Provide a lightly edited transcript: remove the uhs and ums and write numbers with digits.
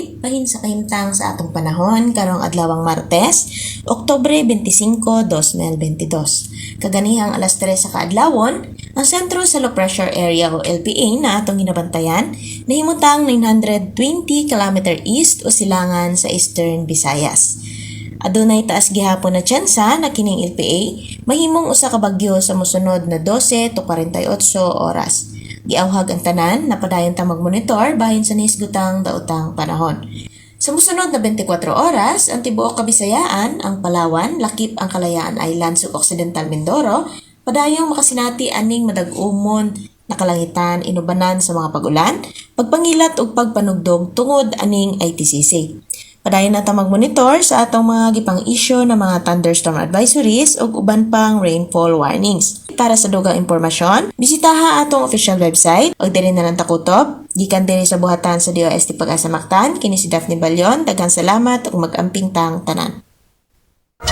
Update bahin sa kahimtang sa atong panahon karong adlawang Martes, Oktubre 25, 2022. Kaganihang alas 3 sa kaadlawon, ang sentro sa low pressure area o LPA na atong ginabantayan nahimutang 920 km east o silangan sa Eastern Visayas. Adunay taas gihapon na tsansa na kining LPA mahimong usa ka bagyo sa mosunod na 12 to 48 oras. Giawhag ang tanan na padayon ta magmonitor bahin sa nisgutang daotang panahon. Sa mosunod na 24 oras, ang tibuok Kabisayaan, ang Palawan, lakip ang Kalayaan Islands ug Occidental Mindoro, padayong makasinati aning madag-umon na kalangitan inubanan sa mga pag-ulan, pagpangilat ug pagpanugdog tungod aning ITCZ. Padayon na ta magmonitor sa atong mga gipang-issue na mga thunderstorm advisories ug uban pang rainfall warnings. Para sa dugang impormasyon, bisitaha atong official website ug diri na lang ta kutob. Gikan diri sa buhatan sa DOST Pag-asa Mactan, kini si Daphne Balyon. Daghang salamat ug mag-amping tang tanan.